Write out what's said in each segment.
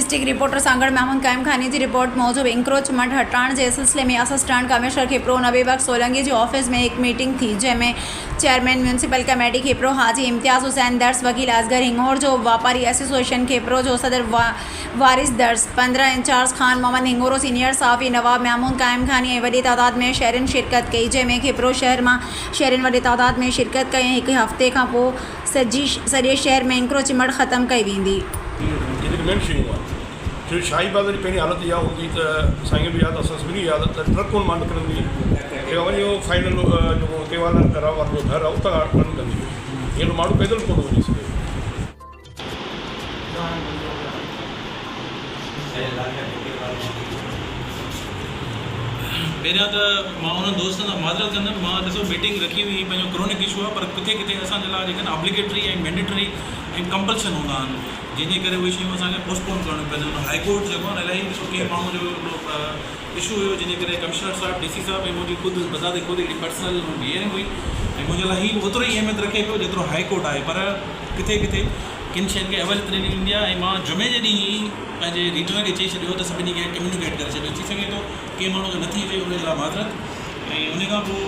District reporter Sanghar Mahmood قائم خاني جي رپورٽ موجب انڪروچمنٽ هٽائڻ جي سلسلي ۾ اسسٽنٽ ڪمشنر کپرو نبي بخش سولنگي جي آفيس ۾ هڪ ميٽنگ ٿي جنهن ۾ chairman municipal committee Khipro Haji Imtiaz Hussain Dars وڪيل اصغر هڱورجو واپاري ايسوسيئيشن کپرو جو صدر وارث درس 15 انچارج خان محمد هڱورو سينيئر صحافي نواب محمود قائم خاني ۽ وڏي تعداد ۾ شهرين شرڪت ڪئي جنهن ۾ کپرو شهر مان شهرين وڏي تعداد ۾ شرڪت ڪئي ۽ هڪ هفتي کان پوء سڄي سڄي شهر ۾ انڪروچمنٽ ختم ڪئي ويندي. اهي جيڪي مين شيون آهن ڇو جو شاهي بازار جي پهرين حالت اها هوندي ته سائين کي به ياد اسان سڀني کي ياد آهي ته ٽرڪون مان نڪرندي جيڪا وڃي اهو فائنل جيڪو ڪيوالن وارن جو گهر آهي اتان کان ٽرن ڪندي هئي هينئر ماڻهو پيدل به ڪونه وڃي سگهي. پهريان ته مان انهن دوستن سان معذرت ڪندم مان ڏسو ميٽنگ رکي هئي پنهنجو ڪرونڪ اشو آهي پر ڪٿي ڪٿي اسان جي لاء جيڪي آهن آبليگيٽري ۽ مينڊيٽري ۽ ڪمپلشن هوندا آهن جنهن جي ڪري اهي شيون اسان کي پوسٽ پون ڪرڻيون پونديون آهن هائي ڪورٽ جيڪو آهي نه الاهي ڏسو ڪنهن ماڻهو جو هڪڙو اشو هيو جنهن جي ڪري ڪمشنر صاحب ڊي سي صاحب ۽ منهنجي خود بذات خود هڪڙي پرسنل هيئرنگ هئي ۽ منهنجي لاء هي به اوترو ئي اهميت رکي پيو جيترو هائي ڪورٽ آهي پر ڪٿي ڪٿي ڪن شين کي اوليت ڏني ويندي آهي ۽ مان جمعي جي ڏينهن ئي پنهنجي ريڊرن کي چئي ڇڏيو هو ته سڀني کي ڪميونيڪيٽ ڪري ڇڏيو ٿي سگهي ٿو ڪنهن ماڻهو کي نه ٿي اچي ان جي لاء معذرت ۽ ان کان پوء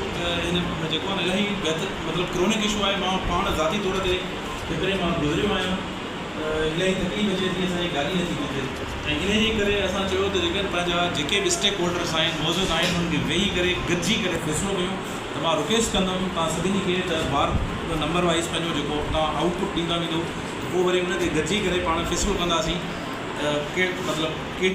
هن جيڪو آهي نه الاهي بهتر مطلب ڪرونڪ اشو آهي مان پاڻ ذاتي طور تي فڪري مان گذريو آهيان ته الاهي تڪليف اچي ٿي اسان جي گاڏي نٿي بيهي ۽ انهي جي ڪري اسان چيو ته جيڪي پنهنجا جيڪي به اسٽيڪ هولڊرس آهن معزز آهن انهن کي ويهي ڪري گڏجي ڪري فيصلو ڪيون ته مان رڪويسٽ ڪندم توهان سڀني کي ته بار نمبر وائيز پنهنجو جيڪو توهان آئوٽ پٽ ڏيندا ويندو ته پوء وري ان تي گڏجي ڪري پاڻ فيصلو ڪنداسين ته ڪي مطلب ڪي.